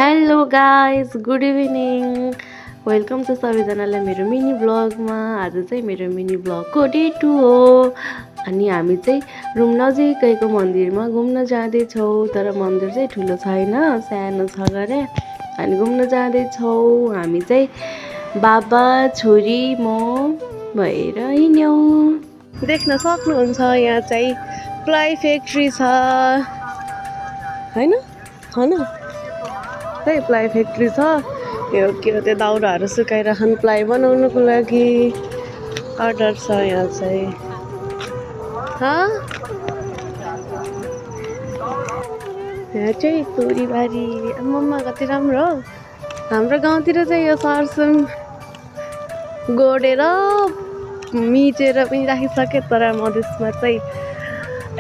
Hello guys good evening welcome छ सबैजनालाई मेरो मिनी ब्लगमा। आज चाहिँ मेरो मिनी ब्लगको डे 2 हो अनि हामी चाहिँ रुम नजिकैको मन्दिरमा घुम्न जाँदैछौँ। तर मन्दिर चाहिँ ठुलो छैन, सानो छ गरे अनि घुम्न जाँदैछौँ। हामी चाहिँ बाबा छोरी म भएर हिँड्यौँ। देख्न सक्नुहुन्छ यहाँ चाहिँ प्लाई फ्याक्ट्री छ हैन है, प्लाई फ्याक्ट्री छ। यो के हो त्यो दाउराहरू सुकाइराखन प्लाई बनाउनुको लागि अर्डर छ यहाँ चाहिँ। यहाँ चाहिँ तोरीबारी आम्मामा कति राम्रो हो। हाम्रो गाउँतिर चाहिँ यो सरसुन गोडेर मिचेर पनि राखिसके, तर मधेसमा चाहिँ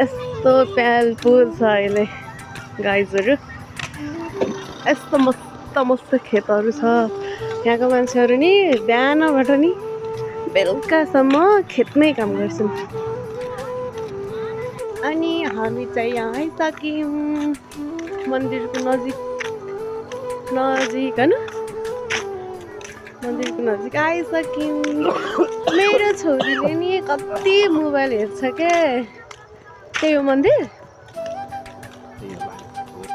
यस्तो प्यालपुल छ अहिले गाईजहरू। यस्तो मस्त मस्त खेतहरू छ। यहाँको मान्छेहरू नि बिहानबाट नि बेलुकासम्म खेतमै काम गर्छन्। अनि हामी चाहिँ यहाँ आइसक्यौँ मन्दिरको नजिक होइन, मन्दिरको नजिक आइसक्यौँ। मेरो छोरीले नि कति मोबाइल हेर्छ के। त्यही हो मन्दिर।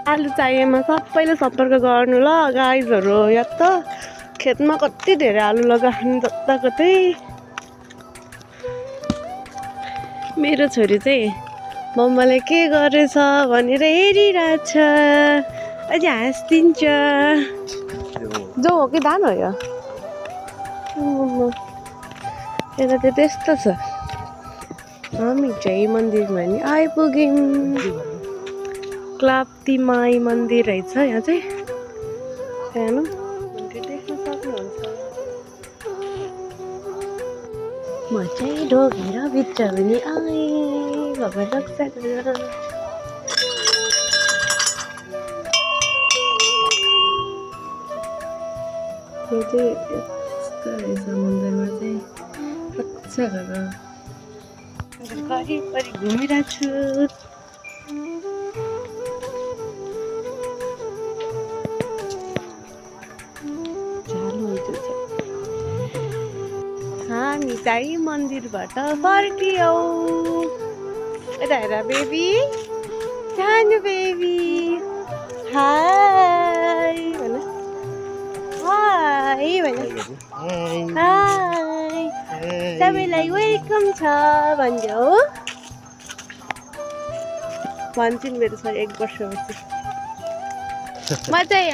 आलु चाहिएमा सबैले सम्पर्क गर्नु ल गाइजहरू। या त खेतमा कति धेरै आलु लगाउनु जताकतै। मेरो छोरी चाहिँ मम्माले के गरेछ भनेर हेरिरहेछ, अझै हाँसिदिन्छ। जो हो कि धान हो यो? यता त त्यस्तो छ। हामी चाहिँ मन्दिरमा नि आइपुग्यौँ। क्लाप्ती माई मन्दिर रहेछ यहाँ चाहिँ। सानो मन्दिर देख्न सक्नुहुन्छ। म चाहिँ ढोगेर भित्र पनि आएँ भगवान रक्षा गरेर। यो चाहिँ यस्तो रहेछ मन्दिरमा चाहिँ रक्षा गरेर। वरिपरि घुमिरहेको छु। हामी चाहिँ मन्दिरबाट फर्कियौँ। यता हेर बेबी, सानो बेबी। हाय भन, हाय भन, हाय। सबैलाई वेलकम छ भनिदेऊ। भन्छन् मेरो छोरी 1 वर्षपछि। म चाहिँ